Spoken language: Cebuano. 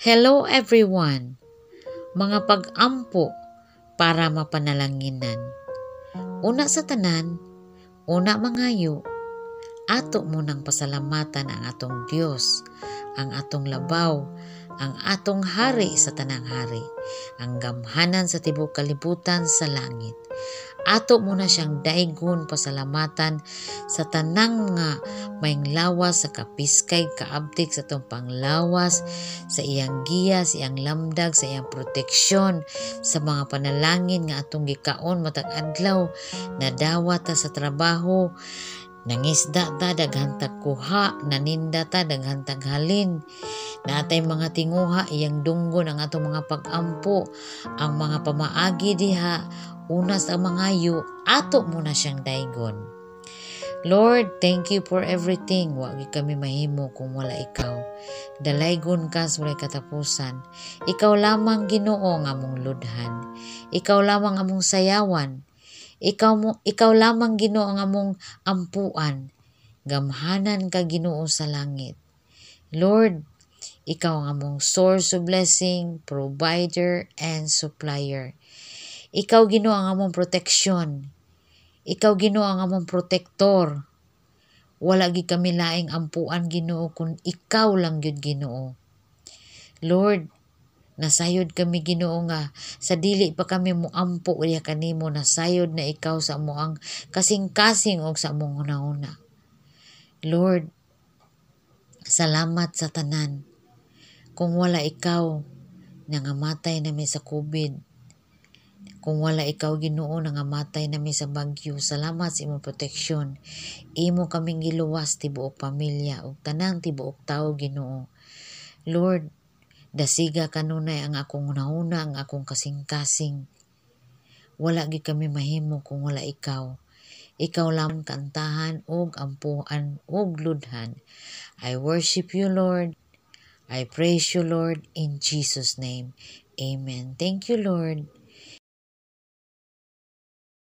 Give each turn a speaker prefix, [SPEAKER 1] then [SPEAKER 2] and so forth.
[SPEAKER 1] Hello, everyone! Mga pag-ampo para mapanalanginan. Una sa tanan, una mangayo, ato munang pasalamatan ang atong Dios, ang atong labaw, ang atong hari sa tanang hari, ang gamhanan sa tibuok kalibutan sa langit. Ato muna siyang daigon, pasalamatan sa tanang nga maayong lawas, sa kapiskay, kaabtik sa atong panglawas, sa iyang giya, sa iyang lamdag, sa iyang proteksyon, sa mga panalangin nga atong gikaon matag adlaw. Nadawat ta sa trabaho, nangisda ta, daghan tag kuha, naninda ta, daghan tag halin. Natay mga tinguha, iyang dunggon ang atong mga pag-ampo, ang mga pamaagi diha. Una sa mangayo, ato muna siyang daigon. Lord, thank you for everything. Wa gyud kami mahimo kung wala ikaw. Dalaygon ka sa walay katapusan. Ikaw lamang, Ginoo, ang among ludhan. Ikaw lamang among sayawan. Ikaw lamang, Ginoo, ang among ampuan. Gamhanan ka, Ginoo sa langit. Lord, ikaw ang among source of blessing, provider, and supplier. Ikaw, Ginoo, ang among proteksyon. Ikaw, Ginoo, ang among protektor. Wala gyud kami laing ampuan, Ginoo, kun ikaw lang gyud, Ginoo. Lord, nasayod kami, Ginoo, nga sa dili pa kami moampo diha kanimo, nasayod na ikaw sa among kasing-kasing og sa among hunahuna. Lord, salamat sa tanan. Kung wala ikaw, nangamatay nami sa COVID. Kung wala ikaw, Ginoo, nangamatay nami sa bagyo. Salamat sa imong proteksyon. Imo kaming giluwas, tibuok pamilya ug tanang tibuok tawo, Ginoo. Lord, dasiga kanunay ang akong hunahuna, ang akong kasing-kasing. Wala gyud kami mahimo kung wala ikaw. Ikaw lamang kantahan ug ampuan ug ludhan. I worship you, Lord. I praise you, Lord, in Jesus' name. Amen. Thank you, Lord.